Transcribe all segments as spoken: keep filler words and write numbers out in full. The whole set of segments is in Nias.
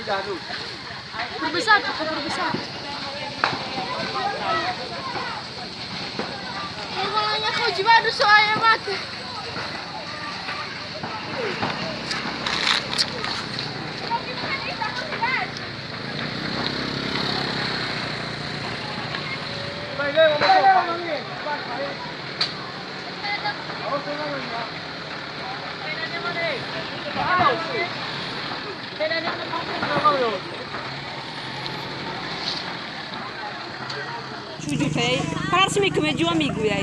Perbesar, perbesar. Rumahnya kau jiwa duso ayam mati. Tujuh fei. Parasi mi keme jua migu yai.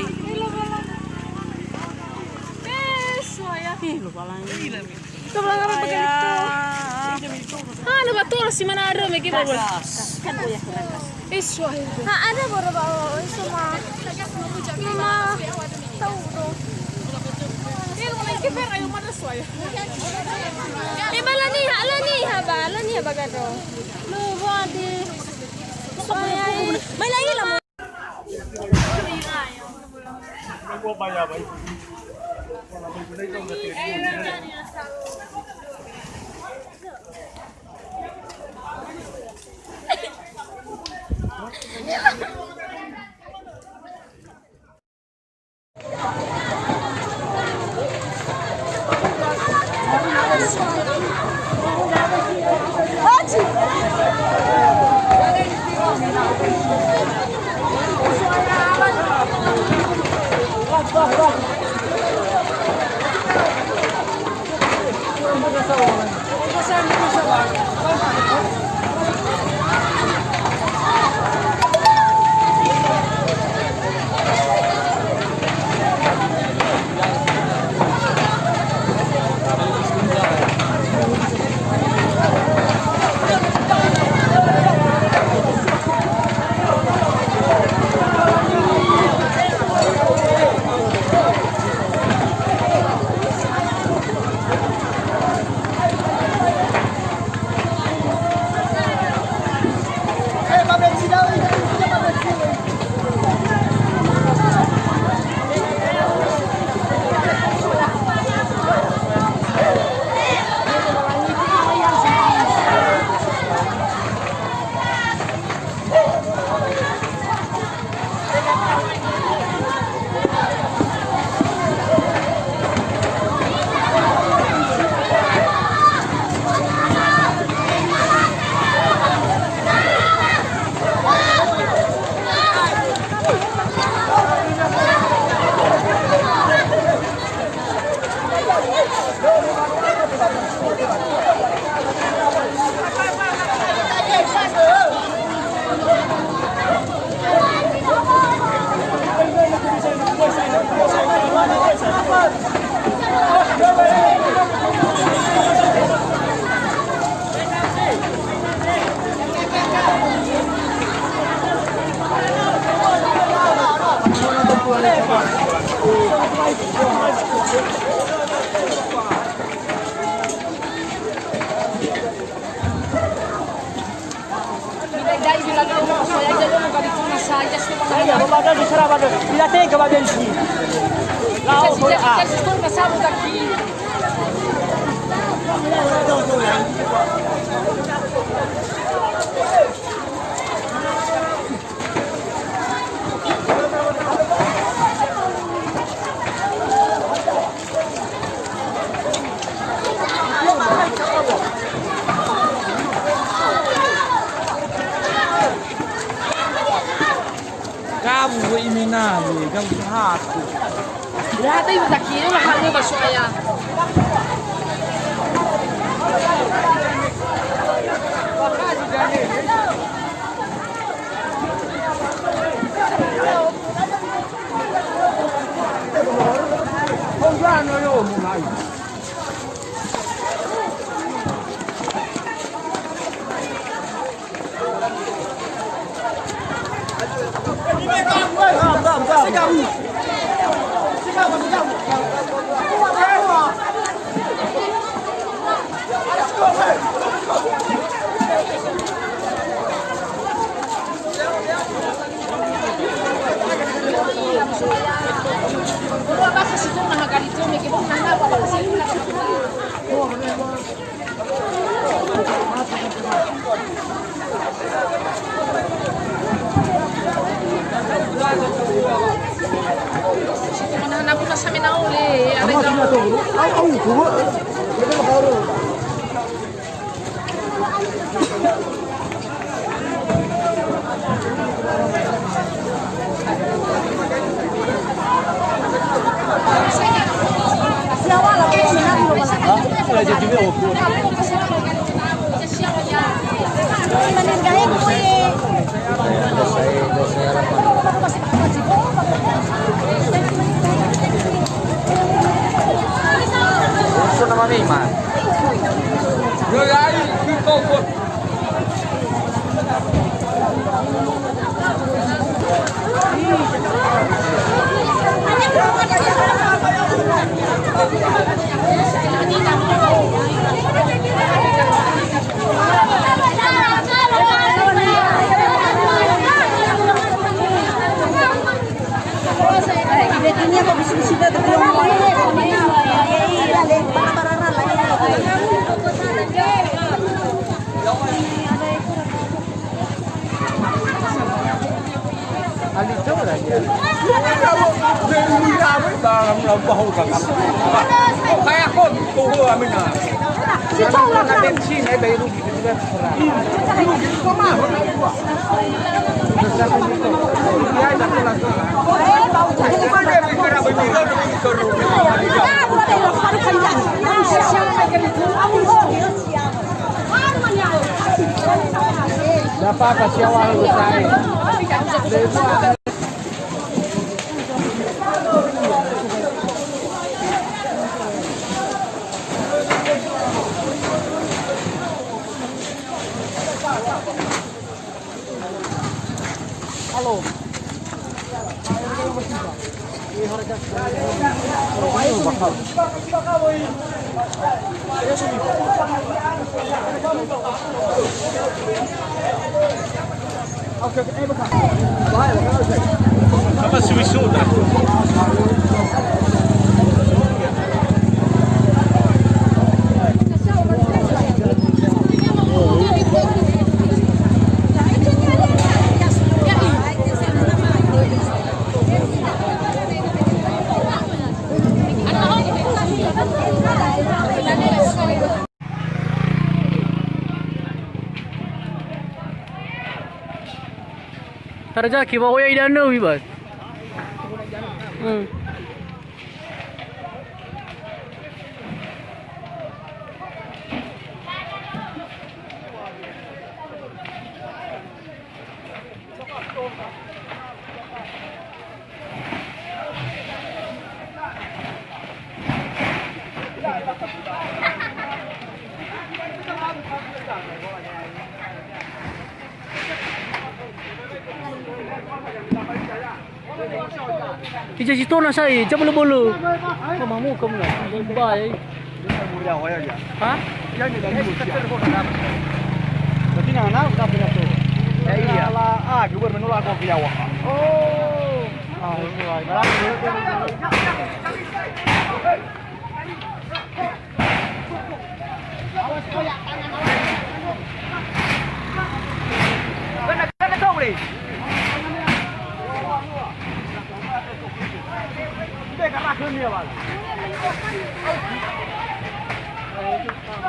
Eh, soya. Eh, lo balang. Lo balang apa kali itu? Ah, ada batul si mana ada megi bawa. Kan oh ya, kan. Eh, soya. Ha, ada baru bawa semua. Lima. Tahu dong. Eh, lo lagi ber ayo mana soya. Eh, ba lani ha, lani ha ba, lani ha ba gado. Lo wadi. Soya. Mai lagi lah. Bila tega ba bensin. Lao, ah. Gawu we imenale, gawu hatu. Ya, tapi tak kira lah, hanya masuk ya. Nggak apa-apa, siapa yang saya. Halo. Tarazaki ba oya idanö wi ba. Hmm. Ija si tona sai, ja bolo-bolo. Kau mamu kamu na. Bye. Ha? Berarti nah, nah, udah pindah tuh. Ya, iya. Ala, ah, gubernur aku ke Jawa. Oh. Ah, itu lah.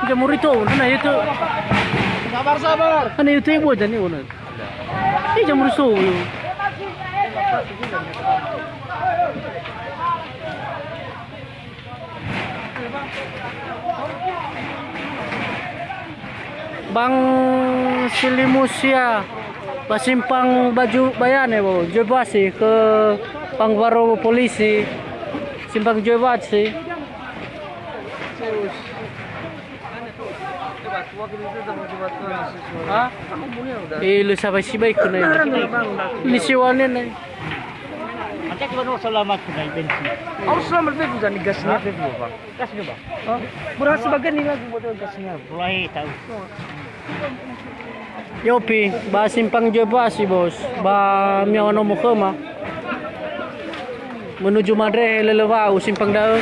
Udah murito, nah itu. Sabar, sabar. Kan itu ibu aja nih, bener. Ini jam rusuh. Bang Silimusia, ba simpang baju bayane, bo, Joe Basi ke pang waro polisi, simpang Joe Basi. Ha? Eh, lö sabai sibai khö nai. Ni siwane nai. Ante cuma no selamat khö nai bensin. Harus selamat fefu zani gasnya fefu, Bang. Gasnya, Bang. Hah? Berhasil bagian ini lagi buat gasnya. Mulai tahu. Yopi, ba simpang Joe Basi, Bos. Ba miawa nomo khöma. Menuju Madre, lele wa'u simpang da'ö.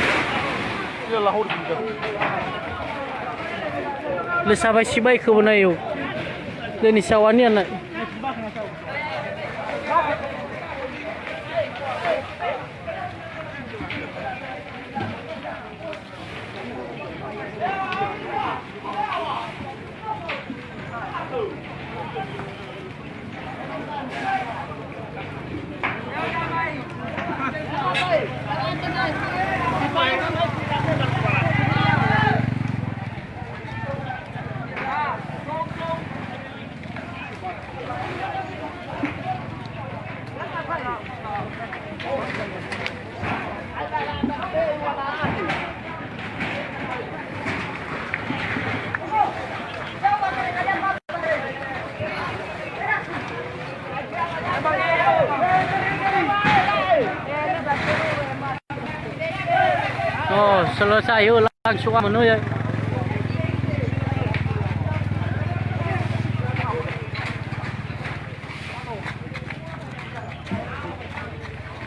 Lö sabai sibai khö wona'ö. Lö nisawani ana. Oh, selesai, yuk, langsung menu ya.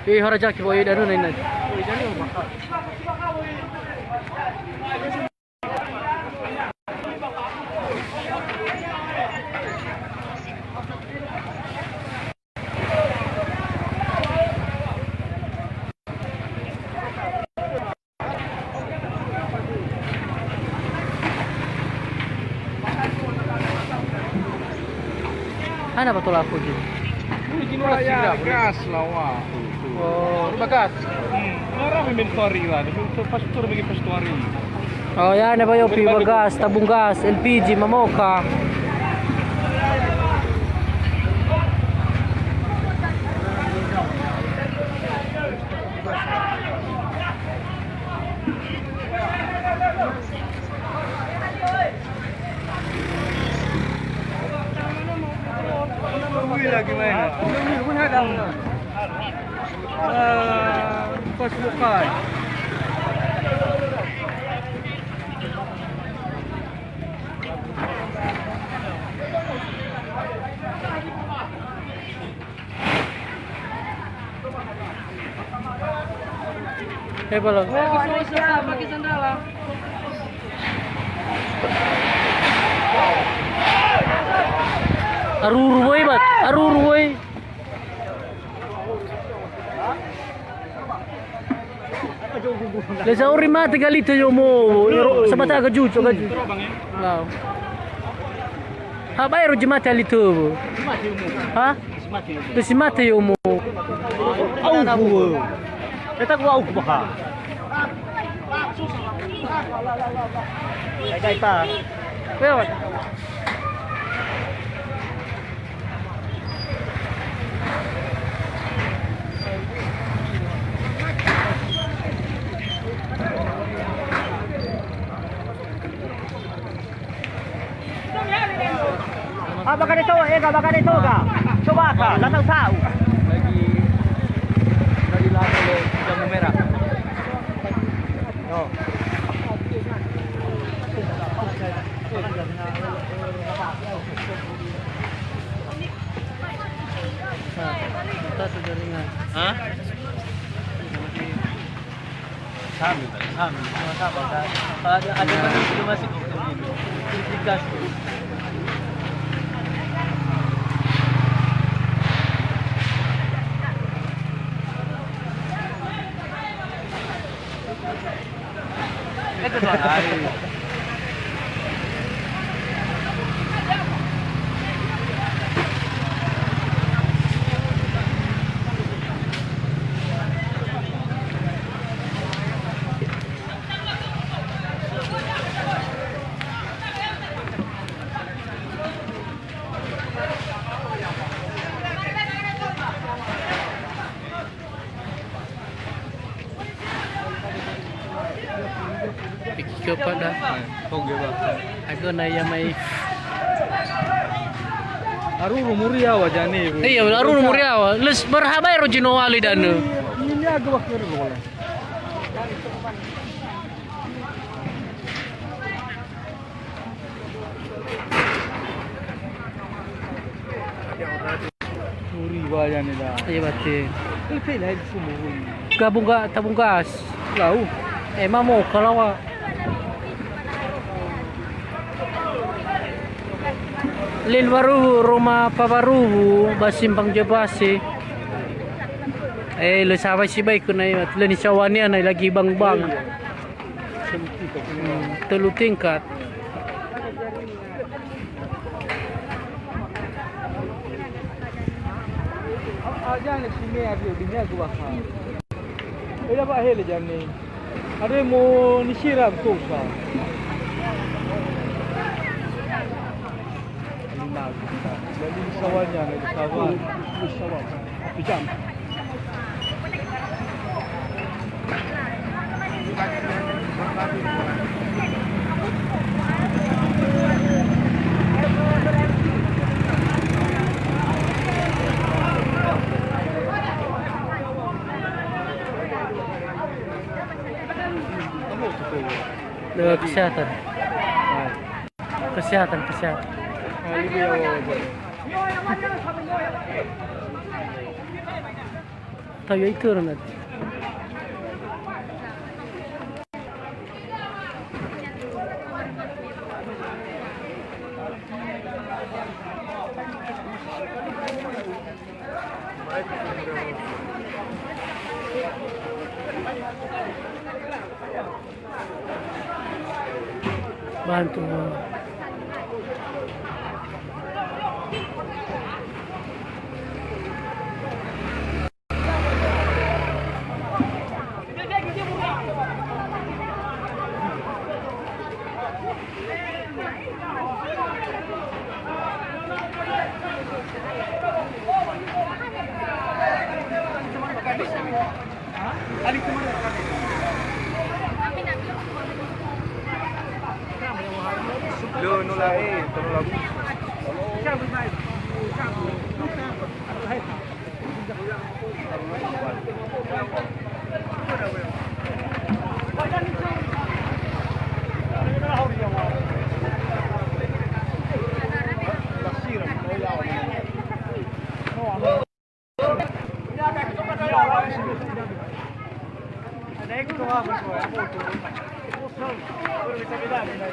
Ih, hora jaki, boy, danu nai nai. Hana ba tola aku ji. Ya, gas lawa. Oh. Bagas. Hmm. Marah main fari lah. Dia pastor bagi pastori. Oh ya, ne bayo pi bagas, tabung gas, L P G, mamoka. Eh, belum. Pakai sandal lah. Aruru woi, Bat. Aruru woi. Le sauri mate galite yomo. Ero, sabata aga jucu, aga jucu. Lau. Ha, baero jemate alite. Ha? Te si mate yomo. Au gue. Kata gua au baha. Gai, gai, ta. Lewat. Ah, bakane to, ega, bakane to, ga. Coba, ka, la tahu-tahu. Lagi, lagi lama le, jamu merah. Oh. Hah? Sami, Pak, sami. Sama-sama, Pak. Kalau ada, ada yang masuk, masuk ke sini. Verifikasi. Iki kö pada. Oke, Bang. Aku na ya mai. Aruru muri yaŵa jane, Bu. Iya, aruru muri yaŵa. Les berhabai ro jino wali dane. Ini aku waktu dulu. Muri wayane da. Iya, bate. Itu lain sumur. Gabung ga, tabung gas. Lau. Eh, mamo kalawa. Lin waruwu, Roma Pawaruwu, ba Simpang Jebasi. Eh, le sawai sibai ku nai, le ni sawania nai lagi bang-bang. Iya. Hmm, telu tingkat. Aja ne sini aja dunia gua. Eda ba hele jane. Ada mau nisira betul sa. Lima. Jadi sawanya ne sawah. Sawah. Satu jam. Eh, kesehatan. Kesehatan, kesehatan. Tapi ya itu orang tadi. Bantu.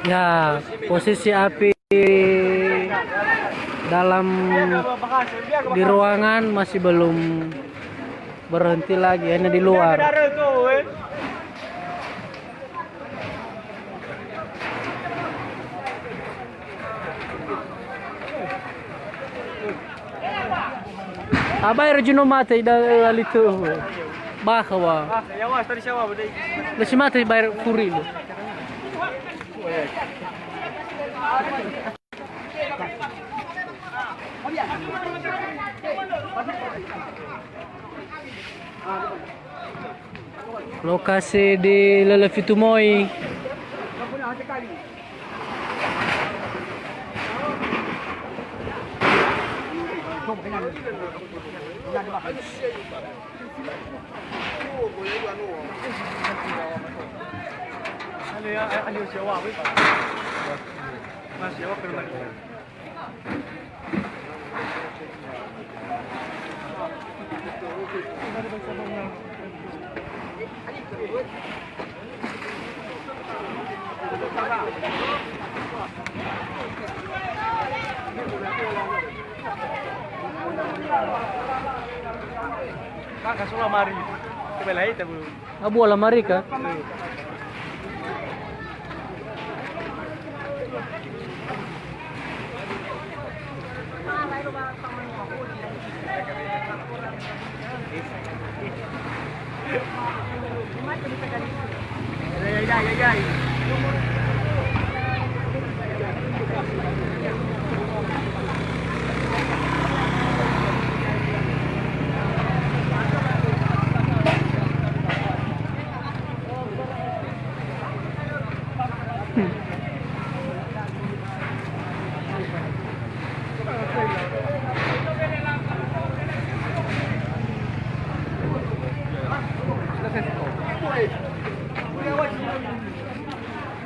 Ya, posisi api dalam, di ruangan masih belum berhenti lagi, hanya di luar. Abai rajin no mate ida, eh, ali tu. Bakha wa. Lasi mate bai kuri lu. Lokasi di Lele Fitu Moi. Kaka sola mari. Coba lain tahu. Abu lamari ka?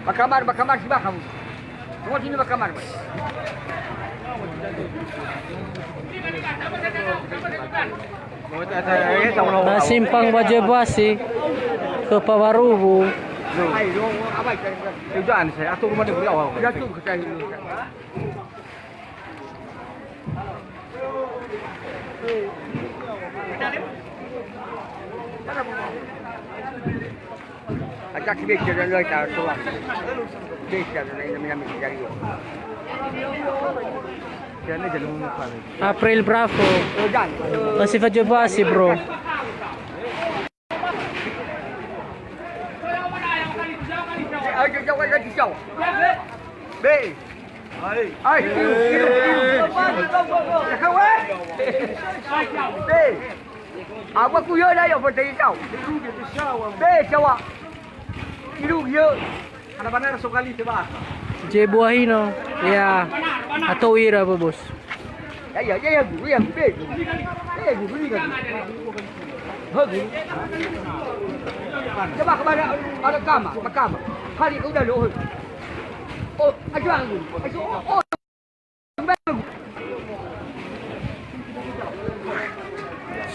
Ba kamar, ba kamar si bakha mu. Semua sini ba kamar, ba. Na simpang Bajo Basi khö Pawaruwu. April Bravo. Masih Bajo Basi, bro. Be. Ai. Be. Apa ku yo dah yo foto isau. Be, sawa. Irugi yo. Ana banara so kali te ba. Je buahino. Ya. Atau ira apa, Bos? Ya, ya, ya, ya, guru, ya, guru, ya, guru. Ya, guru, ya, guru. Ha, guru. Coba kepada, pada kama, kama. Hari udah loh. Oh, aja aku. Aja, oh, oh.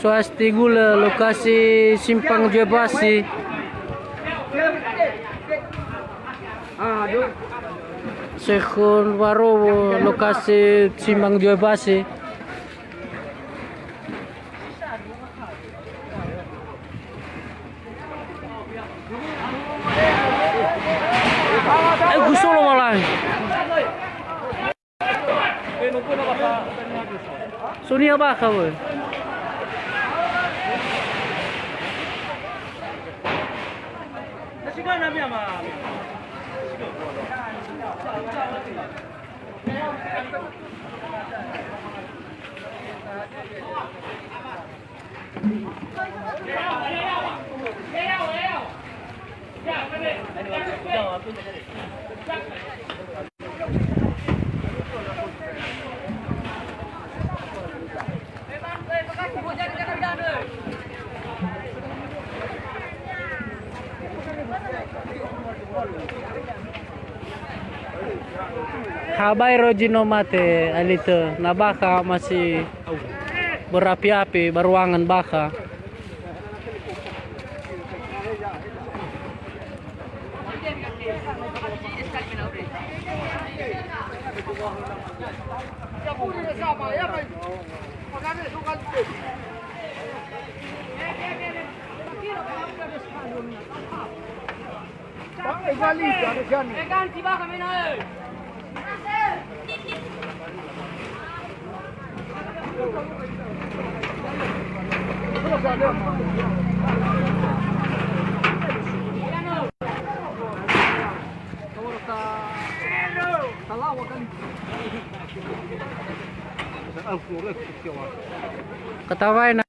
Swasti Gula, lokasi Simpang Dua Basi. Sekhon Warowo, lokasi Simpang Dua Basi. Eh, gusolo walai. Sonia bakha, woi. Ha baero zi no mate, alitö, na bakha masi berapi-api ba ruangan bakha. Katawaina.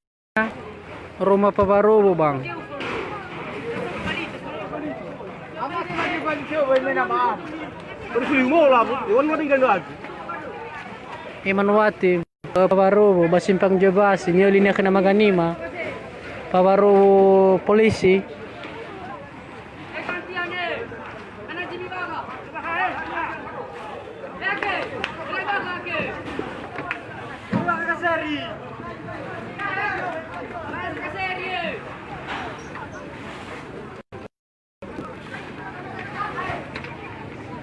Roma Pawarowo, bang. Iman wati, eh, Pawarowo, ba Simpang Dua Basi, niöli nia khöna maganima. Pawarowo polisi.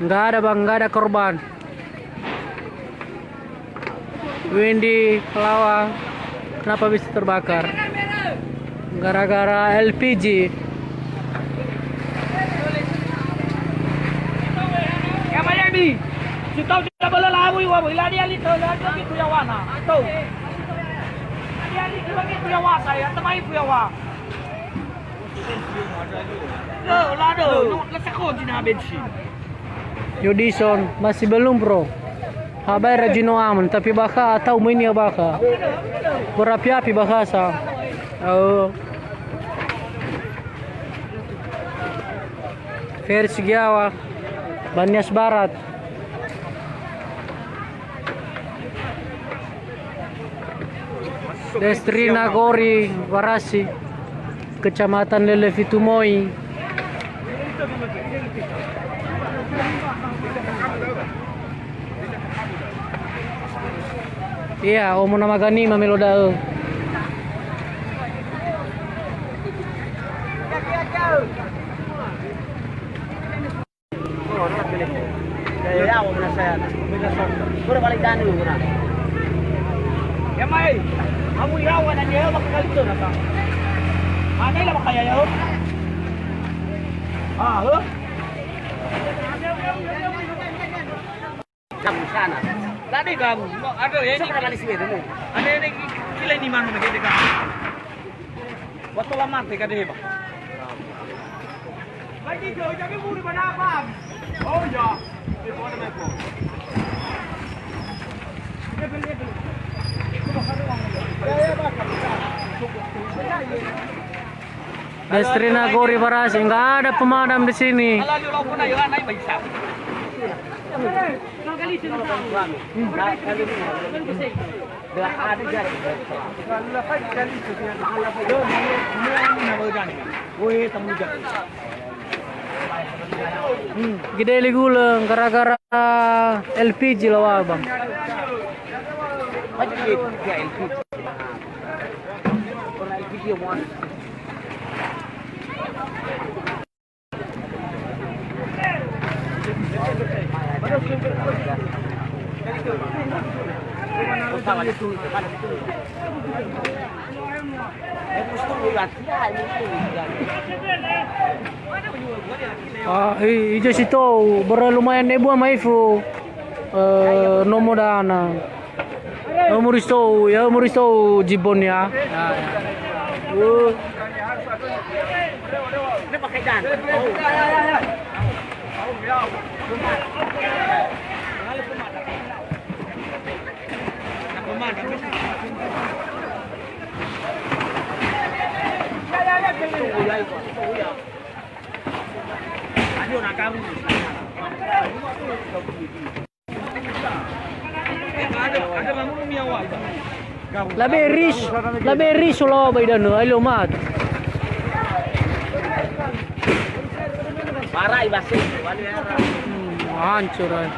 Nggak ada, bang, nggak ada korban. Windy Palawa, kenapa bisa terbakar? Gara-gara L P G. Ya, Mayami. Si tau tidak boleh lawi, wa, ila dia li tau, la dia gitu ya wana. Tau. Dia li gitu ya wa saya, temai fu ya wa. Lo, la do, no, la sa konti na bensin. Yudison, masih belum, bro. Habai rajin no aman, tapi bakha atau main ya bakha. Berapi-api bakha sa. Oh. Ferry Sigiawa, Banyumas Barat. Destri Nagori Warasi, Kecamatan Lelefitumoi. Iya, omo na maganima melo da'ö. Ya, ya, ya, mana saya? Kurang balik danu, kurang. Ya, mai. Kamu ya, wa, dan dia bakal itu, napa? Mana lah bakal ya, ya? Ah, huh? Kamu sana. Tadi kamu. Ada ya ini. Siapa nama di sini, kamu? Ada ini, kila ini mana, gitu, kan? Waktu lama, teh, kada hebat. Destri Nagori Warasi, nggak ada pemadam di sini. Gede ligulö gara-gara L P G lawa, Bang. Ah, i-, ijo si tou, börö lumayan ebua maifu, eh, nomo dana. Nomor iso, ya, nomor iso Jibon ya. Ya, ya. Uh. Labe ris, labe ris lawa ba idanö, ai lö mate. Bara ibase. Hmm, hancur, ai.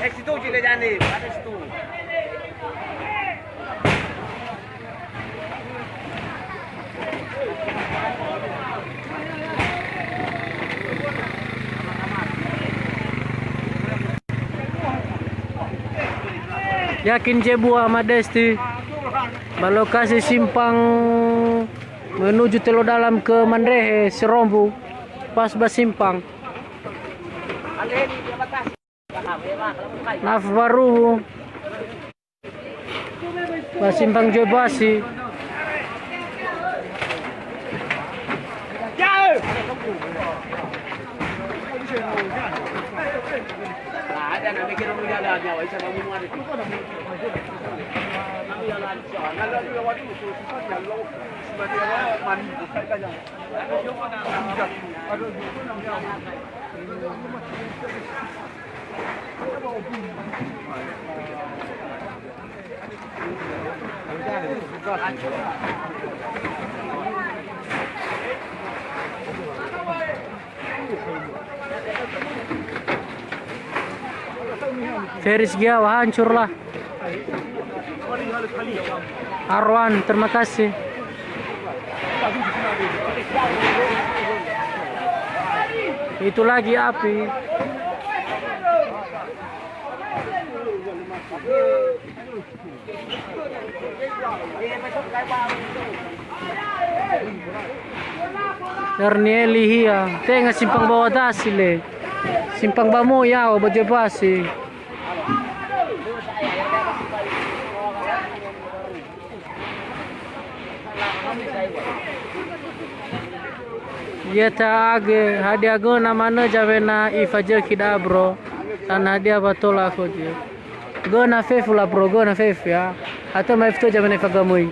Eh, situ, Cik Dejani, ada situ. Yakin Jebua Madesti ba lokasi simpang menuju Telo Dalam ke Mandrehe, Sirombu, pas ba simpang. Naf Baruwu. Ba simpang Joy Basi. Feris Giawa hancurlah. Arwan, terima kasih. Itu lagi api. Ernieli hia, tenga simpang bawah dasi le. Simpang bamo yao ba Joy Basi. Ya'ia ta'agö, hadia göna manö zawena ifazökhi da'a, bro? Tanö hadia wa tola khöu? Göna fefu la, bro, göna fefu, ya. Atau mai fefu zawena ifagömöi.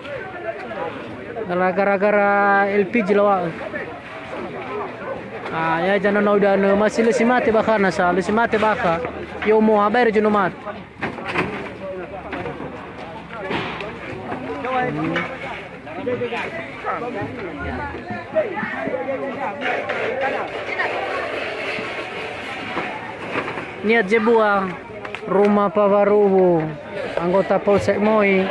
Gara-gara L P G lawa'ö. Ah, ya, zanono udanö, masih lö si mate bakha nasa, lö si mate bakha. Yo mo habai re zanono mate. Niat Jebua, Ruma Pawaruwu, anggota Polsek Moi.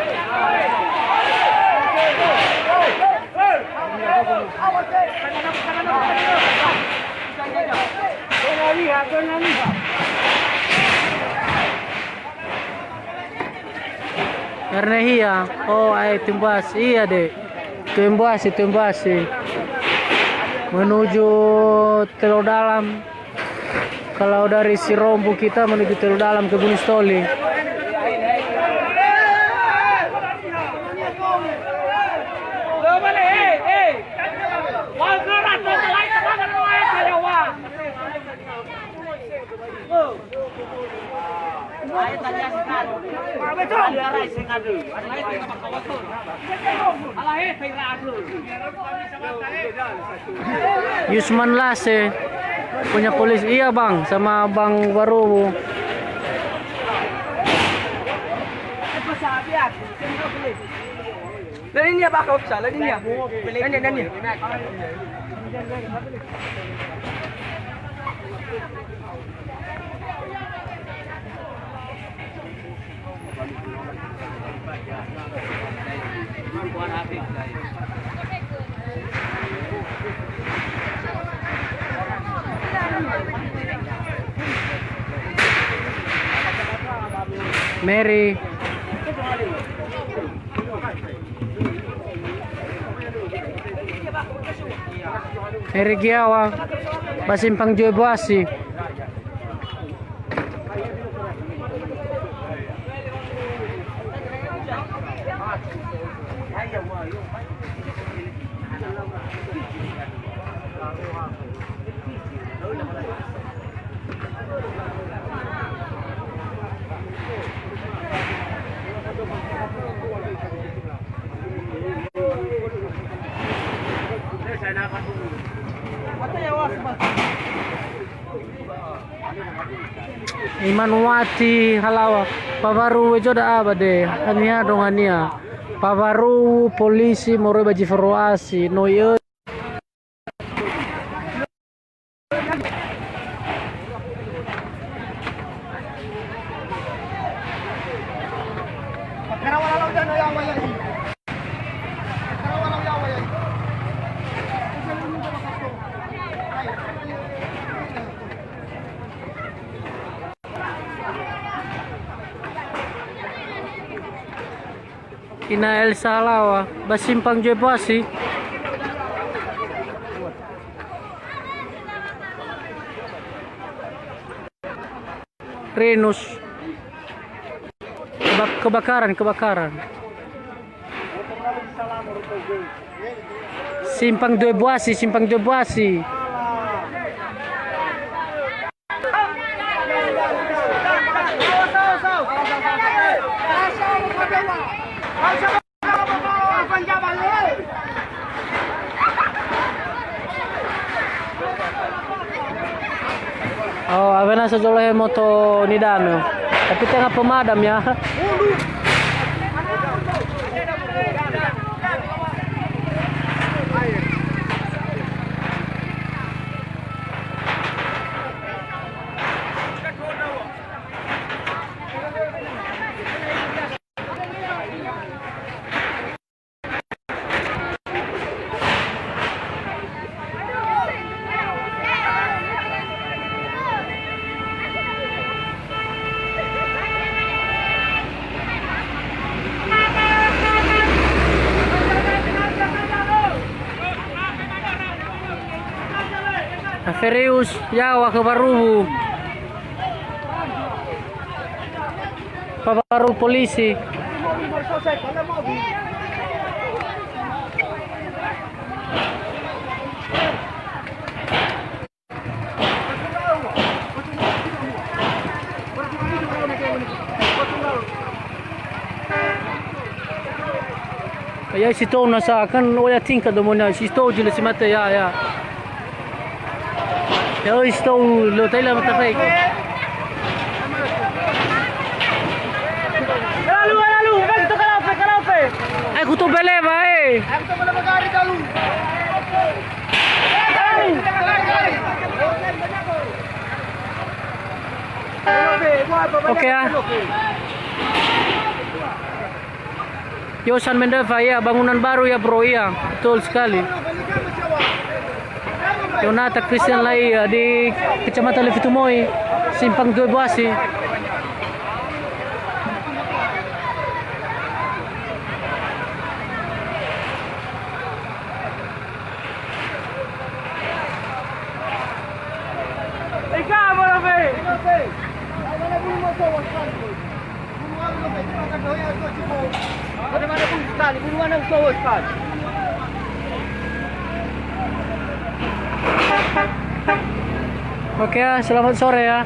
Karena iya, oh, ai tumbas, iya deh. Tumbas, tumbas. Menuju Telo Dalam. Kalau dari Sirombu kita menuju Telo Dalam ke Gunung Sitoli. Yusman Lase, punya polisi. Iya, Bang, sama Bang Barowo. Ladinia bakha ofisa, ladinia. Ladinia, ladinia. Mary. Heri Giawa, ba simpang Joe Boasi. Imanuati halawa, pawaru wejo da'a ba de, haniha dongania, pawaru polisi moroi ba Jiforo Asi, no i'ö. Ina Elsa halawa, ba simpang Joe Boasi. Renus. Keba-, kebakaran, kebakaran. Simpang Joe Boasi, simpang Joe Boasi. Oh, awena sejolohe moto nidanö. Tapi tenga pemadam ya. Aferius, yaŵa khö Waruwu. Pawaru polisi. Ya, isi tou nasa kan oya tingkat domona, isi tou jila si mate, ya, ya. Ya, isi tou lo taila mata baik. Lalu, lalu, kan tu kalau pe, kalau pe. Aku tu bele, baik. Aku tu bele, baik, lalu. Oke, ya. Yosan Mendafa, ya, bangunan baru, ya, bro, ya. Betul sekali. Yonata Christian Lai, ya, di Kecamatan Levitumoi, Simpang Dua Boasi. Oke, ya, selamat sore, ya.